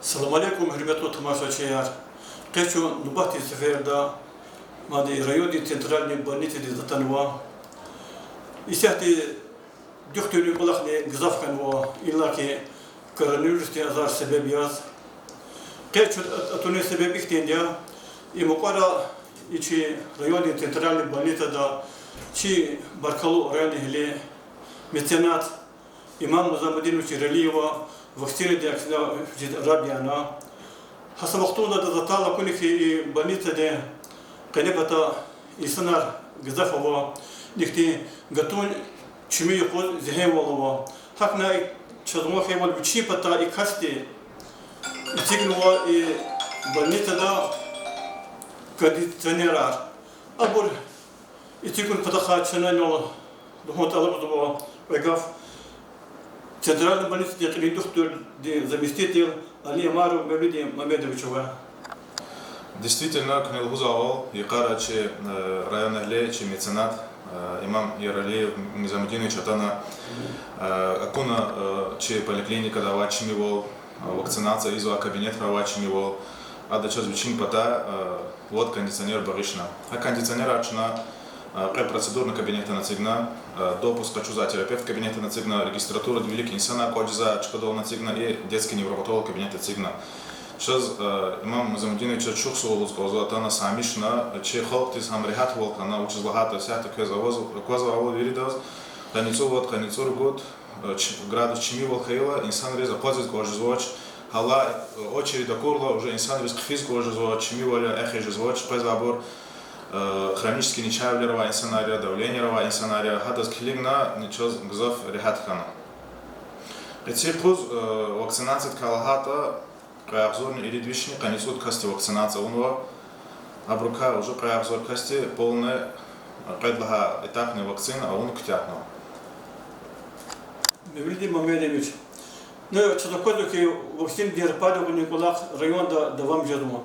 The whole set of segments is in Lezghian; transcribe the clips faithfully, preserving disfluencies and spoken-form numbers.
Салам алейкум, гьуьрметлу тамашачияр! Къе чун нубатдин сеферда мад и райондин центральный больницадиз атанва. Исятда дуьхтурни кӀвалахни гзаф хьанва, иллаки коронавирусдин азар себеб яз. Къе чун атунин себеб ихьтинди я: и мукьвара и чи райондин центральный больницада чи баркаллу районэгьли, меценат Имам Музамудинович Яралиева вакцинадин аксинавжит раб яна. Гьа са вахтунда адаз атайла акуна хьи, и больницада къенепата инсанар гзаф ава, ихьтин гатун чими юкъуз зегьемвал ава. ГьакӀни чаз ван хьайивал вичин патай и касди эцигнава и больницада кондиционерар. Абур эцигун патахъай чна инал лугьун тӀалабзава кьве гаф центральный больницадин кьилин дуьхтурдин заместитель Алиямаров Мевлидин Мамедовичавай. Действительно, куьне лугьузвайвал, йикъара чи районэгьли, чи меценат имам Яралиев Музамудинович атана, акуна чи поликлиникада авай чимивал, вакцинация ийизвай кабинетра авай чимивал, ада чаз вичин патай вад кондиционер багъишна. Гьа кондиционерар чна кьве процедурный кабинетдани эцигна, допуск къачузвай терапевт кабинетдани эцигна, регистратурада вилик инсанар кӀватӀ жезвай чкадални эцигна и детский невропатолог кабинетда эцигна. Чаз имам Музамудиновичаз чухсагъул лугьуз кӀанзава, атана, самишна, чи халкьдиз гьам регьятвал хьана, вучиз лагьайтӀа исятда квез аквазвайвал виридаз, къанни цӀуд вад, къанни цӀуругуд градус чимивал хьайила, инсанриз акъвазиз кӀанзавач, гьала очередь акурла, уже инсанриз хъфиз кӀанзавач, чимивал эхиз жезвач, къвезвайбур хронический начагъвилер авай инсанар я, давленияр авай инсанар я, гьадаз килигна чаз гзаф регьят хьана. Къенин юкъуз вакцинациядикай лагьайтӀа, кьве агъзурни ирид вишни къанни цӀуд касди вакцинация авунва, абурукай уже кьве агъзур касди полный, кьвед лагьай этапный вакцина авуна куьтягьнава. Мевлид Мамедович, ну, чаз аквазва хьи, вакцинадин рапарихъ авунин кӀвалах районда давам жезва.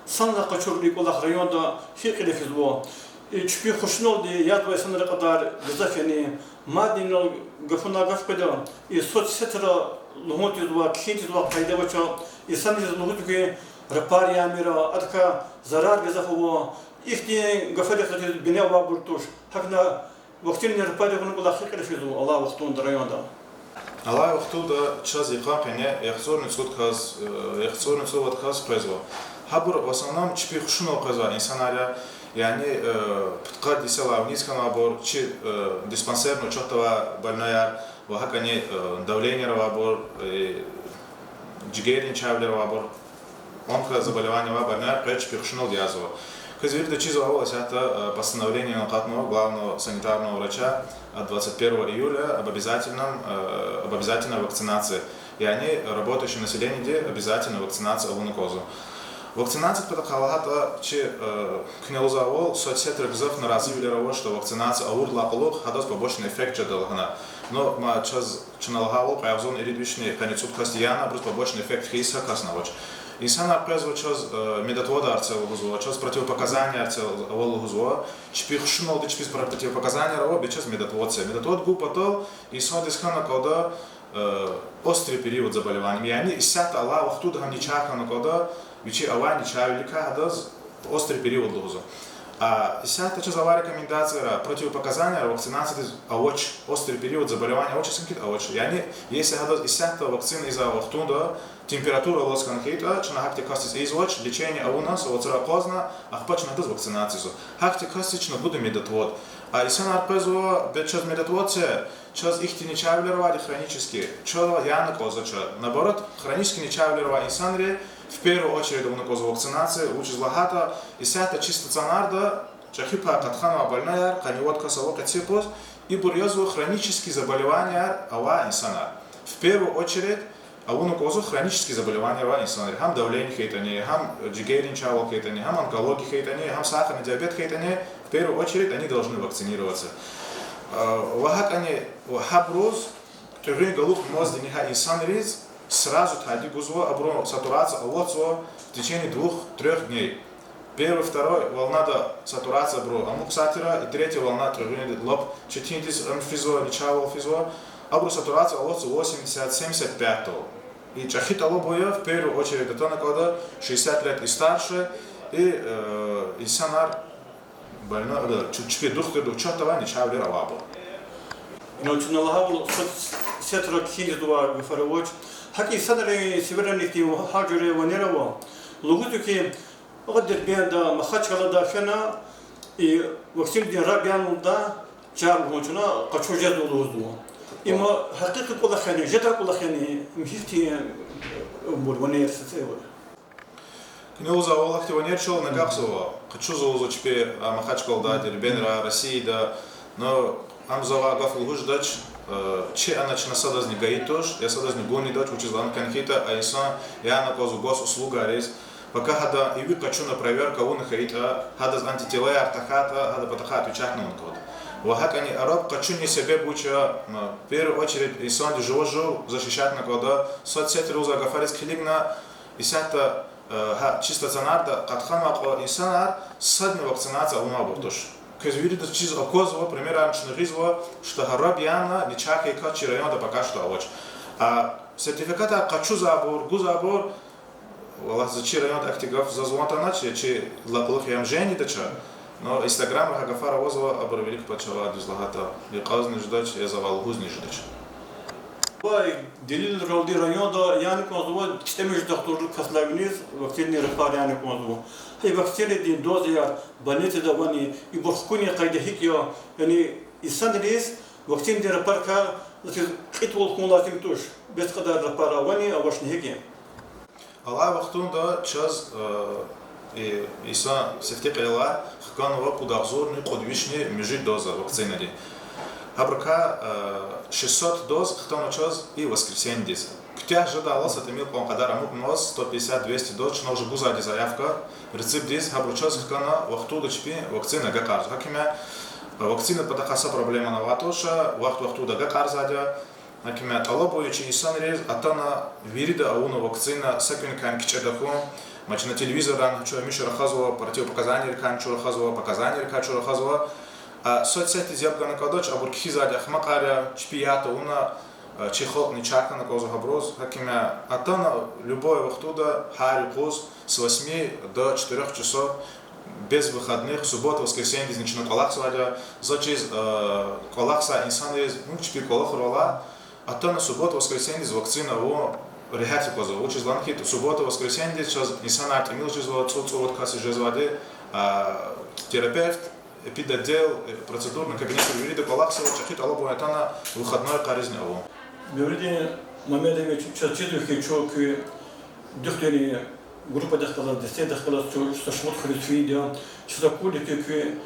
Санлай къачурунин кӀвалах районда гьикӀ кьиле физва? И чпин хушуналди язавай инсанрин кьадар гзаф яни? Мадни инал гафунай гаф къведа, и соцсетра лугьун тийизвай, кхьин тийизвай къайда авач, инсанриз лугьузва хьи, рапар ямир, адакай зарар гзаф ава. Ихьтин гафарихъ адаз бине авайбур туш. ГьакӀни вакцинадин рапарихъ авунин кӀвалах гьикӀ кьиле физва алай вахтунда районда? Алай вахтунда чаз йикъан къене яхцӀурни цӀуд кас, яхцӀурни цӀувад кас къвезва. Гьабур в основном чпин хушунал къвезвай инсанар я, яни пудкъад йисалай виниз хьанвайбур, чи диспансерный учётда авай больнойяр ва гьакӀни давленияр авайбур, жигердин начагъвилер авайбур, онкозаболевание авай больнойяр кьве чпин хушуналди язва. Квез вирида чизвайвал, исятда постановление акъатнава главного санитарного врача от двадцать первого июля об обязательном, об обязательной вакцинации. Яни работающее населениеди обязательно вакцинация авуна кӀанзава. Вакцинациядин патахъай лагьайтӀа, чи, куьне лугьузвайвал, соцсетра гзаф наразивилер ава, что вакцинация авурдалай кьулухъ гьадаз побочный эффект жеда лагьана. Но ма чаз, чна лагьайвал, кьве агъзурни ирид вишни къанни цӀуд касди яна, абуруз побочный эффект хьиз са касни авач. Инсанар къвезва чаз медотводар це лугьузва, чаз противопоказанияр це ава лугьузва, чпин хушуналди чпиз противопоказанияр ава, бес чаз медотвод це. Медотвод гун патал инсандиз хьана кӀанда острый период заболевания. Яни исятда алай вахтунда гьам начагъ хьана кӀанда, вичи авай начагъвиликай гьадаз острый период лугьузва. А исятда чаз авай рекомендацияра, противопоказанияр вакцинациядиз авач, острый период заболевания авач, исятда авач. Яни если гьадаз исятда вакцина ийизвай вахтунда температура алаз хьана хьайитӀа, чна гьахьтин касдиз ийизвач, лечение авуна, са вацра акъвазна, ахпа чна гьадаз вакцинация ийизва. Гьахьтин касдиз чна гуда медотвод. А инсанар къвезва, бес чаз медотвод це, чаз ихьтин начагъвилер авайди хронический, чаз яна кӀанзавач. Наоборот, хронический начагъвилер авай инсанри в первую очередь авуна кӀанзава вакцинация, вучиз лагьайтӀа исятда чи стационарда чӀехи пай къатканвай больнойяр къанни вад кас ава къенин юкъуз, ибур язва хронический заболеванияр авай инсанар. В первую очередь авуна кӀанзава хронический заболеванияр авай инсанри. Гьам давление хьайитӀани, гьам жигердин начагъвал хьайитӀани, гьам онкология хьайитӀани, гьам сахарный диабет хьайитӀани, в первую очередь они должны вакцинироваться. Ва гьакӀни, ва гьабуруз тӀегъуьн галукьнавазни гьа инсанриз сразу тади гузва, абурун сатурация аватзава в течение двух-трёх дней. Первый, второй волнада сатурация абуру амукьзавайтӀа, и третья волна тӀегъуьнди лап четиндиз ам физва, начагъвал физва, абурун сатурация аватзава восемьдесят, семьдесят пятьдал. И чӀехи тӀалабун я, в первую очередь, атана кӀанда шестьдесят лет и старше, и, э, инсанар больной, э, чу-, чпи духтурди учётда авай начагъвилер авайбур. Ну, чна лагьайвал, соцсетра кхьизвай гафар авач. ГьакӀ инсанрин сивер ихьтин гьар жуьре ванер ава. Лугьузва хьи, а Дербентда, Махачкъалада фена, и вакцинадин раб яна лугьуда, чар лугьун чна, къачу жезва лугьузва. Им гьакъикъи кӀвалах яни, жедай кӀвалах яни, им гьихьтинбур ванер сецевал? Куьне лугьузвай, валлагь, ахьтин ванер чал агакьзава. Къачузва лугьузва чпи, а, Махачкъалада, Дербентда, Россияда. Но ам завай гаф лугьуз жедач, э, чи ана чна садазни гайи туш, я садазни гунни дач, вучиз лагьана хьайитӀа, а инсан яна кӀанзава госуслугариз. Пока гьада иви къачуна проверка авуна хьайитӀа, гьадаз антителаяр тахьайтӀа, гьадан патахъай отвечатьна авуна кӀанда. Ва гьакӀни а раб къачуни себеб вуч я, м, в первую очередь, инсандин жува жув защищатьна кӀанда, соцсетра лугьузвай гафариз килигна, исятда, э, гьа чи стационарда къаткъанвай кьван инсанар садни вакцинация авунвайбур туш. Квез виридаз чиз аквазва, примерарни чна гъизва, что гьа раб яна начагъ хьайи кас чи районда пока что авач. А сертификатар къачузвайбур, гузвайбур, валлагь, за чи районда ахьтин гаф заз ван танач, я чи лакълух ям жени дач, но Instagram-да гьа гафар авазва, абуру вилик пачалай дуьз лагьайтӀа, я кьазни жедач, я завай лугьузни жедач. Вай, делилралди районда яна кӀанзава цӀемуьжуьд тухтур касдилай виниз вакцинадин рапар яна кӀанзава. Гьа и вакцинадин дозаяр больницада авани, ибур хкунин къайда гьикӀ я, яни инсанриз вакцинадин рапарикай заз кьитвал хьун лазим туш, бес кьадар рапар авани, авачни, гьикӀ я? Алай вахтунда чаз, э, и, инсан сифте кьилелай хканва пуд агъзурни кьуд вишни муьжуьд доза вакцинадин. Гьабурукай, э, шестьсот доз хтанва чаз и воскресеньедиз. Куьтягь жедайла са тӀимил кьван кьадар амукьнаваз, сто пятьдесят, двести доз чна уже гузвайди заявка, рецептдиз, гьабуру чаз хкана вахтунда чпин вакцина агакьарзава. Гьаким я, вакцина патахъай са проблемани авайди туш, вахт-вахтунда агакьарзавайди я. Гьаким я, тӀалабун я чи инсанриз, атана вирида авуна вакцина, са кӀуьникай кичӀе тахьун, ма чна телевизоррай чун гьамиша рахазва, противопоказанийрикай чун рахазва, показанийрикай чун рахазва. А соцсетдиз яб гана кӀандач, абур кхьизвайди ахмакьар я, чпи ят авуна, а, чи халкьни чар хьана кӀанзава гьабуруз. Гьаким я, атана любой вахтунда гьар юкъуз с восьми до четырёх часов без выходных, суббота, воскресеньедизни чна кӀвалахзавайди я, заз чиз, э, кӀвалахзавай инсанриз, ну, чпи кӀвалахрал алай, атана суббота, воскресеньедиз вакцина авун регьят я кӀанзава. Вучиз лагьана хьайитӀа суббота, воскресеньедиз чаз инсанар тӀимил жезва, цӀуд-цӀувад кас жезвайди, а, терапевт, эпидотдел, э, процедурный кабинетар вирида кӀвалахзава, чӀехи тӀалабун я атана выходной къаризни авун. Мавлидин Мамедович, чаз чизва хьи, чун куь духтуррин группадихъ галаз, дестедихъ галаз чун са шумуд хуьруьз фейиди я, чаз акурди хьи, куь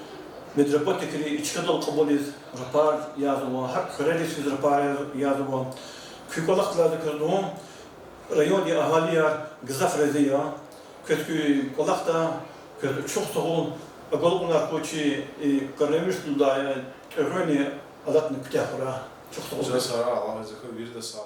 медработникри и чкадал кьабулиз рапар язава, гьакӀ хуьрериз физ рапар яз-, язава. Куь кӀвалахдилай за квез лугьун, райондин агьалияр гзаф рази я. Квез куь кӀвалахда, квез чухсагъул, агалкьунар хьуй чи, и, коронавирусдилай тӀегъуьнни алатна куьтягь хьурай. Чухсагъул. Чан сагъ, Аллагьди за квез вирида сагъ